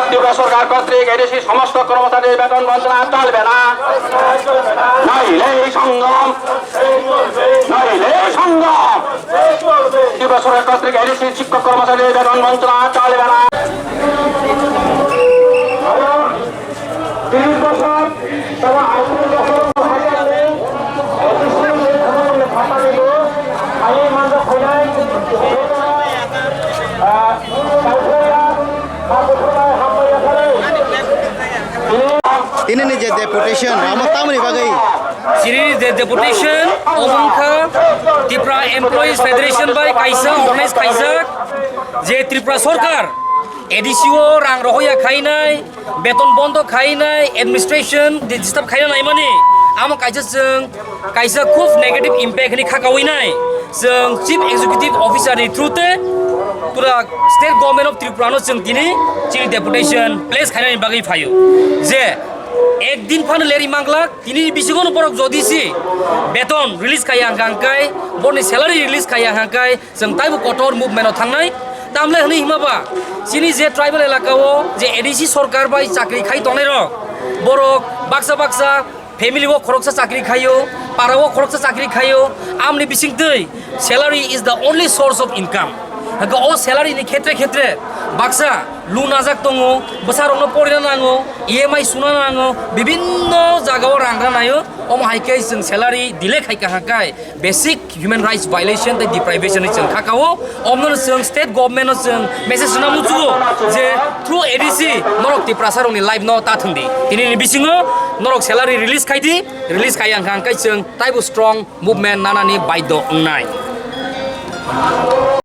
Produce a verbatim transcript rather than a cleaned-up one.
ত্রিপুরা সরকার কর্তৃক এডিসি সমস্ত কর্মচারীর বেতন বঞ্চনা চলবে না। নইলে এই সংগ্রাম, নইলে এই সংগ্রাম। ত্রিপুরা সরকার কর্তৃক এডিসি শিক্ষক কর্মচারীর বেতন বঞ্চনা চলবে না। তিরিশ বছর, তারা আঠারো বছর হাজার নেই, অফিসে যে ধরনের ভাতা দিল, খালি মাত্র খোঁজায়, আহ, কাউন্সিলর, কাউন্সিলর হামলা করে। Tini ni je deputation, amo tamoni bagwi? Chini je deputation, obo wngkha Tripura Employees Federation bai kaisa organize khaijak, je Tripura Sorkar A D C o rang rohorya khainai, beton bondo khainai, administration di disturb khaina naimani, amo kaisa chwng kaisa khub negative impact hinwi khakawi nai. Chwng Chief Executive Officer ni through te pura State Government of Tripura no chwng tini chini deputation place khainani bagwi phaio. Je ek din phano leri manglak, tini bisingo no borok jodi si beton release khaiya hwnkha hwnkhe, borni salary release khaiya hwnkha hwnkhe, chwng taibo kotor movement o thangnai. Tamle hwnwi hima ba, chini je tribal elaka o je A D C sorkar bai chakri khai tongnai rok, borok baksa baksa family o khoroksa chakri khaio, para o khoroksa chakri khaio, amni bisingtwi salary is the only source of income. Hwnkhe o salary ni khetre khetre baksa loan ajak tongo, bwsarokno porina nango, E M I suna nango, bibinno jaga o rang ranaio, omo hai khe chwng salary delay khai kaham khai. Basic human rights violation tei deprivation ni chwng kha kao. Omno chwng state government no chwng message rwna muchugo je through A D C norok Tiprasa rokni life no ta thwng di. Tini ni bisingo norok salary release khai di, release khai ang kha, ang kai chwng taibo strong movement nanani baidho wngnai.